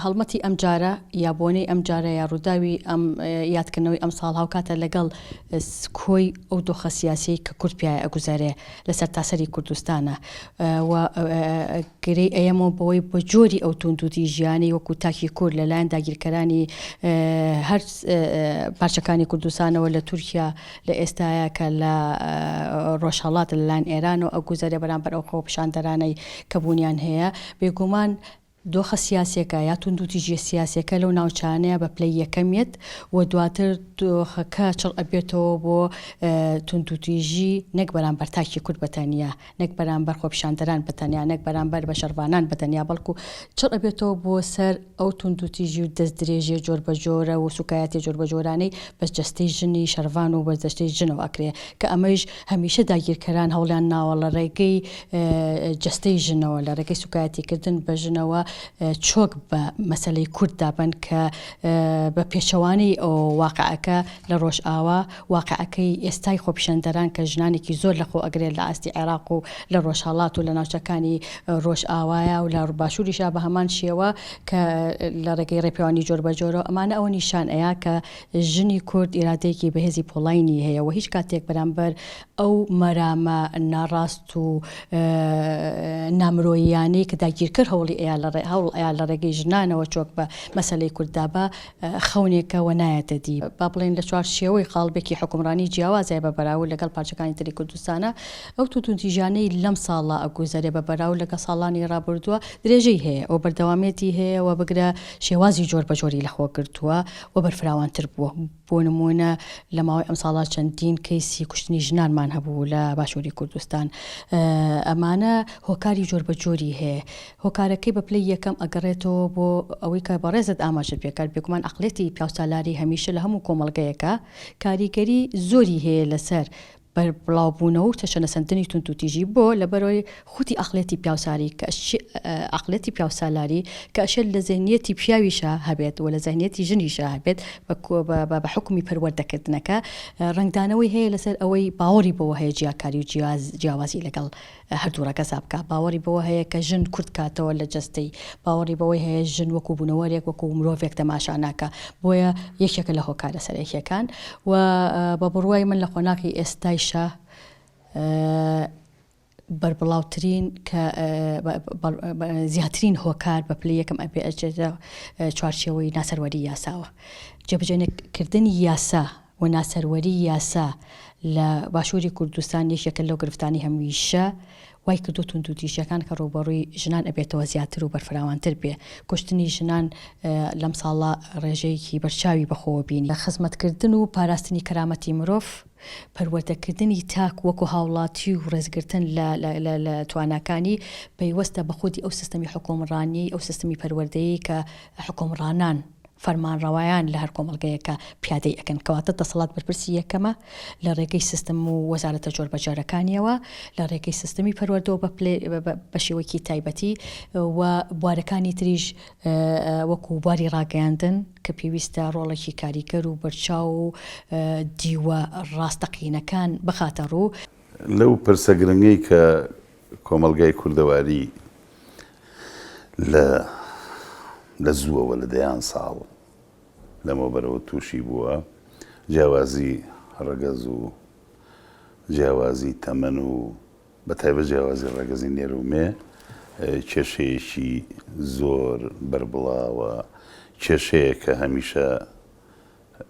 هەڵمەتی ئەمجارە یا بۆنەی ئەمجارە یا ڕووداوی ئەم یادکردنەوەی ئەمساڵ هاوکاتە لەگەڵ کۆی ئەو دۆخە سیاسیەی کە کورد پیای ئەگوزەرێ لە سەرتاسەری کوردستانە و گرێی ئەیەمەوە بەوەی بە جۆری ئەو توندوتیژیانەی وەکو تاکی کورد لەلایەن داگیرکەرانی هەر پارچەکانی کوردستانەوە لە تورکیا لە ئێستایا کە لە ڕۆژهەڵات لەلایەن ئێرانەوە ئەگوزەرێ بەرامبەر ئەو خۆپیشاندەرانەی کە بوونیان هەیە، بێگومان دۆخە سیاسیەکە یا توندوتیژیە سیاسیەکە لەو ناوچانەیە بە پلەی یەکەم یەت و دواتر دۆخەکە چڕ ئەبێتەوە بۆ توندوتیژی نەک بەرامبەر تاکی کورد بە تەنیا نەک بەرامبەر خۆپیشاندەران بە تەنیا نەک بەرامبەر بە شەڕڤانان بە تەنیا بەڵکو چڕ ئەبێتەوە بۆ سەر ئەو توندوتیژی و دەستدرێژیە جۆربەجۆرە و سوکایەتیە جۆربەجۆرانەی بە جەستەی ژنی شەڕڤان و بە جەستەی ژنەوە ئەکرێ کە ئەمەیش هەمیشە داگیرکەران هەوڵیان ناوە لە ڕێگەی جەستەی ژنەوە لە ڕێگەی سوکایەتیکردن بە ژنەوە چۆک بە مەسەلەی کورد دابەن کە بە پێچەوانەی ئەوە واقعەکە لە ڕۆژئاوا واقعەکەی ئێستای خۆپیشاندەران کە ژنانێکی زۆر لە خۆ ئەگرێت لە ئاستی عێراق و لە ڕۆژهەڵات و لە ناوچەکانی ڕۆژئاوایا و لە باشووریشا بە هەمان شێوە کە لە ڕێگەی ڕێپێوانی جۆربەجۆرەوە ئەمانە ئەوە نیشان ئەیا کە ژنی کورد ئیرادەیەکی بەهێزی پۆڵاینی هەیە و هیچ کاتێک بەرامبەر ئەو مەرامە ناڕاست و نامرۆییانەی کە داگیرکەر هەوڵی ئەیا لە هەوڵ ئەیا لە ڕێگەی ژنانەوە چۆک بە مەسەلەی کورد دابا خەونێکە و نایەتە دی. با بڵێین لە چوارچێوەی قاڵبێکی حوکمڕانی جیاوازە بە بەراورد لەگەڵ پارچەکانی تری کوردستانە، ئەو توندوتیژیانەی لەم ساڵە ئەگوزەرێ بە بەراورد لەگەڵ ساڵانی ڕابردووە درێژەی هەیە و بەردەوامیەتی هەیە و بگرە شێوازی جۆربەجۆری لەخۆ گرتووە و بەرفراوانتر بووە. بۆ نموونە لە ماوەی ئەمساڵا چەندین کەیسی کوشتنی ژنانمان هەبوو لە باشووری کوردستان. ئەمانە هۆکاری جۆربەجۆری هەیە. هۆکارەکەی بە پلەی یەکەم ئەگەڕێتەوە بۆ ئەوەی کە بەڕێزت ئاماژەت پێکرد، بێگومان عەقڵیەتی پیاوسالاری هەمیشە لە هەموو کۆمەڵگەیەکا کاریگەری زۆری هەیە لەسەر بەربڵاوبوونەوە و تەشەنەسەندنی توندوتیژی، بۆ؟ لەبەرئەوەی خودی عەقڵیەتی پیاوساری کە عەقڵیەتی پیاوسالاری کە ئەشێت لە زهنیەتی پیاویشا هەبێت و لە زهنیەتی ژنیشا هەبێت بە حوکمی پەروەردەکردنەکە ڕەنگدانەوەی هەیە لەسەر ئەوەی باوەڕی بەوە هەیە جیاکاری و جیاوازی لەگەڵ هەردوو ڕەگەزا بکا، باوەڕی بەوە هەیە کە ژن کورت کاتەوە لە جەستەی، باوەڕی بەوەی هەیە ژن وەکو بوونەوەرێک وەکو مرۆڤێک تەماشا ناکا، بۆیە یەکێکە لە هۆکارە سەرەکیەکان و بە بڕوای من لە قۆناغی ئێستایشا بەربڵاوترین کە زیاترین هۆکار بە پلەی یەکەم ئەبێ ئەچێتە چوارچێوەی ناسەروەری یاساوە جێبەجێنەکردنی یاسا و ناسەروەری یاسا لە باشووری کوردستان یەکێکە لەو گرفتانەی هەمیشە وای کردووە توندوتیژیەکان کە ڕووبەڕووی ژنان ئەبێتەوە زیاتر و بەرفراوانتر بێ. کوشتنی ژنان لەم ساڵە ڕێژەیەکی بەرچاوی بەخۆوە بینی. خزمەتکردن و پاراستنی کەرامەتی مرۆڤ، پەروەردەکردنی تاک وەکو هاوڵاتی و ڕێزگرتن لە تواناکانی پەیوەستە بە خودی ئەو سیستەمی حوکمڕانیەی ئەو سیستمی پەروەردەیەی کە حوکمڕانان فەرمانڕەوایان لە هەر کۆمەڵگەیەکا پیادەی ئەکەن کەواتە دەسەڵات بەرپرسی یەکەمە لە ڕێگەی سیستم و وەزارەتە جۆربەجۆرەکانیەوە لە ڕێگەی سیستمی پەروەردەوە بە پلەی بە شێوەیەکی تایبەتی و بوارەکانی تریش وەکو بواری ڕاگەیاندن کە پێویستە ڕۆڵێکی کاریگەر و بەرچاو و دیوە ڕاستەقینەکان بخاتە ڕوو. لەو پرسە گرنگەی کە کۆمەڵگای کوردەواری لە لە زووەوە لە دەیان ساڵ لەمەوبەرەوە تووشی بووە، جیاوازی ڕەگەز و جیاوازی تەمەن و بە تایبەت جیاوازی ڕەگەزی نێر و مێ کێشەیەکی زۆر بەربڵاوە، کێشەیەکە هەمیشە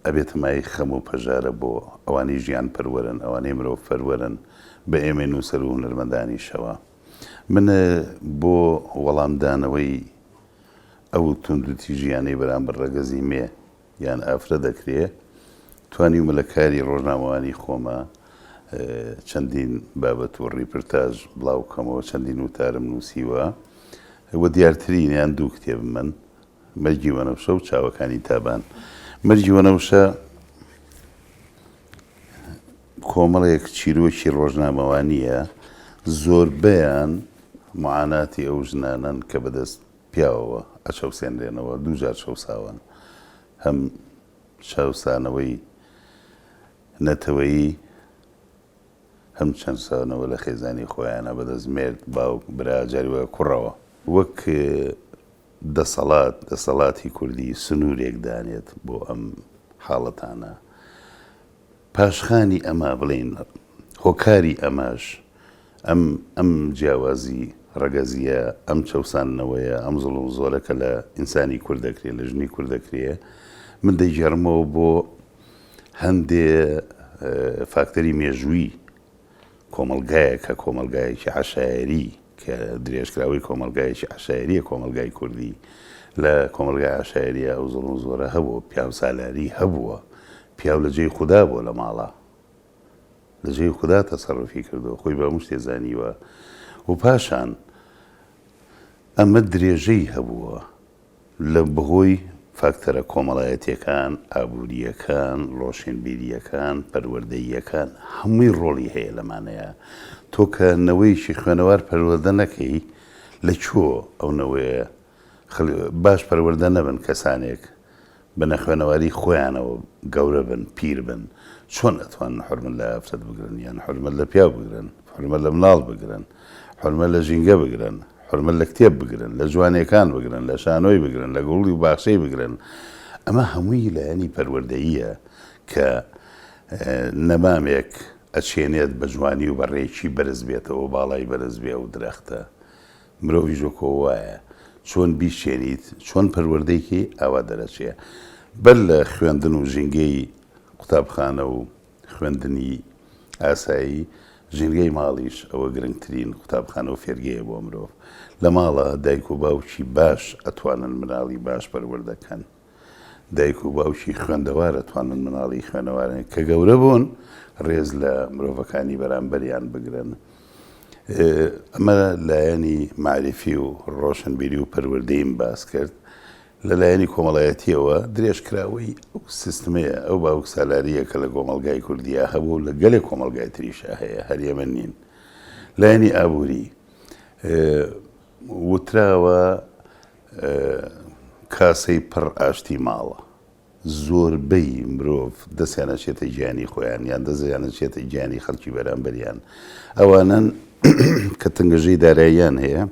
ئەبێتە مایەی خەم و پەژارە بۆ ئەوانەی ژیان پەروەرن، ئەوانەی مرۆڤ پەروەرن، بە ئێمەی نووسەر و هونەرمەندانیشەوە. من بۆ وەڵامدانەوەی ئەو توندوتیژییانەی بەرامبەر ڕەگەزی مێ یان ئافرەت دەکرێ، توانیومە لە کاری ڕۆژنامەوانی خۆما چەندین بابەت و ڕیپرتاژ بڵاو بکەمەوە، چەندین وتارم نووسیوە و دیارترینیان دوو کتێبمن، مەرگی وەنەوشە و چاوەکانی تابان. مەرگی وەنەوشە کۆمەڵێک چیرۆکی ڕۆژنامەوانییە، زۆربەیان معاناتی ئەو ژنانەن کە بەدەست پیاوەوە ئەچەوسێنرێنەوە، دووجار چەوساوەن، هەم چەوسانەوەی نەتەوەیی، هەم چەوسانەوە لە خێزانی خۆیانە بەدەست مێرد، باوک، برا، جاری وایە کوڕەوە. وەک. دەسەڵات، دەسەڵاتی کوردی سنوورێک دانێت بۆ ئەم حاڵەتانە. پاشخانی ئەمە بڵێین هۆکاری ئەمەش ئەم ئەم جیاوازی ڕەگەزییە، ئەم چەوساندنەوەیە، ئەم زوڵم و زۆرە کە لە ئینسانی کورد دەکرێ، لە ژنی کورد دەکرێ، من دەیگێڕمەوە بۆ هەندێ فاکتەری مێژوویی کۆمەڵگایەک کە کۆمەڵگایەکی عەشایەری کە درێژکراوەی کۆمەڵگایەکی عەشایەریە کۆمەڵگای کوردی لە کۆمەڵگای عەشایەریە ئەو زوڵم و زۆرە هەبووە پیاوسالاری هەبووە پیاو لە جێی خودا بووە لە ماڵا لە جێی خودا تەسەروفی کردووە خۆی بە هەموو شتێ زانیوە و پاشان ئەمە درێژەی هەبووە لە بەهۆی فاکتەرە کۆمەڵایەتیەکان، ئابوورییەکان، ڕۆشنبیرییەکان، پەروەردەییەکان هەمووی ڕۆڵی هەیە لەمانەیا. تۆ کە نەوەیەکی خوێنەوار پەروەردە نەکەی لە کوێ ئەو نەوەیە باش پەروەردە نەبن کەسانێک بە نەخوێنەواری خۆیانەوە گەورە بن پیر بن چۆن ئەتوانن حورمەت لە ئافرەت بگرن یان حورمەت لە پیاو بگرن حورمەت لە مناڵ بگرن حورمەت لە ژینگە بگرن حورمەت لە کتێب بگرن لە جوانیەکان بگرن لە شانۆی بگرن لە گوڵی و باخچەی بگرن ئەمە هەمووی لایەنی پەروەردەییە کە نەمامێک ئەچێنێت بە جوانی و بە ڕێکی بەرز بێتەوە باڵای بەرز بێ ئەو درەختە مرۆڤیش وەکۆ وایە چۆن بیچێنیت چۆن پەروەردەی کەی ئاوا دەرەچێ بەر لە خوێندن و ژینگەی قوتابخانە و خوێندنی ئاسایی ژینگەی ماڵیش ئەوە گرنگترین قوتابخانە و فێرگەیە بۆ مرۆڤ لە ماڵە دایک و باوکی باش ئەتوانن مناڵی باش پەروەردە کەن دایک و باوکی خوێندەوار ئەتوانن مناڵی خوێنەوارن کە گەورە بوون ڕێز لە مرۆڤەکانی بەرامبەریان بگرن. ئەمە لایەنی مەعریفی و ڕۆشنبیری و پەروەردەییم باس کرد. لە لایەنی کۆمەڵایەتییەوە درێژکراوەی ئەو سیستمەیە، ئەو باوکسالارییە کە لە کۆمەڵگای کوردییا هەبوو و لە گەلێک کۆمەڵگای تریشا هەیە، هەر ئێمە نین. لایەنی ئابووری وتراوە کاسەی پڕ ئاشتی ماڵە. زۆربەی مرۆڤ دەستیان ئەچێتە گیانی خۆیان یان دەستیان ئەچێتە گیانی خەڵکی بەرامبەریان. ئەوانەن کە تەنگەژەی داراییان هەیە،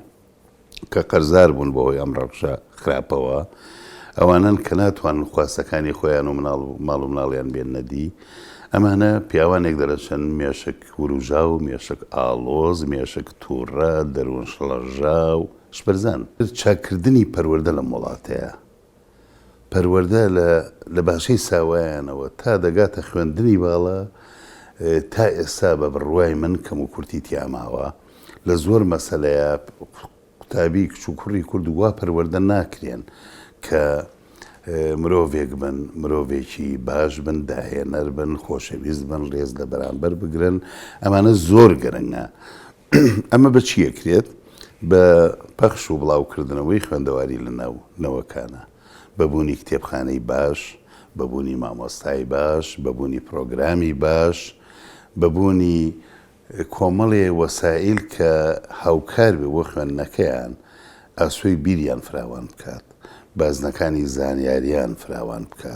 کە قەرزار بوون بەهۆی ئەم ڕەوشە خراپەوە، ئەوانەن کە ناتوانن خواستەکانی خۆیان و مناڵ ماڵ و مناڵیان بێننە دی. ئەمانە پیاوانێک دەرەچن مێشک وروژاو، مێشک ئاڵۆز، مێشک تووڕە، دەروون شڵەژاو، شپرزەن. چاککردنی پەروەردە لەم وڵاتەیە پەروەردە لە لە باخچەی ساوایانەوە تا دەگاتە خوێندنی باڵا تا ئێستا بە بڕوای من کەموکورتی تیا ماوە لە زۆر مەسەلەیا قوتابی کچ و کوڕی کورد وا پەروەردە ناکرێن کە مرۆڤێک بن مرۆڤێکی باش بن داهێنەر بن خۆشەویست بن ڕێز لە بەرامبەر بگرن ئەمانە زۆر گرنگە ئەمە بە چی ئەکرێت؟ بە پەخش و بڵاوکردنەوەی خوێندەواری لە ناو نەوەکانا، بە بوونی کتێبخانەی باش، بە بوونی مامۆستای باش، بە بوونی پرۆگرامی باش، بە بوونی کۆمەڵێ وەسائیل کە هاوکار بێ بۆ خوێندنەکەیان، ئاسۆی بیریان فراوان بکات، بازنەکانی زانیاریان فراوان بکات.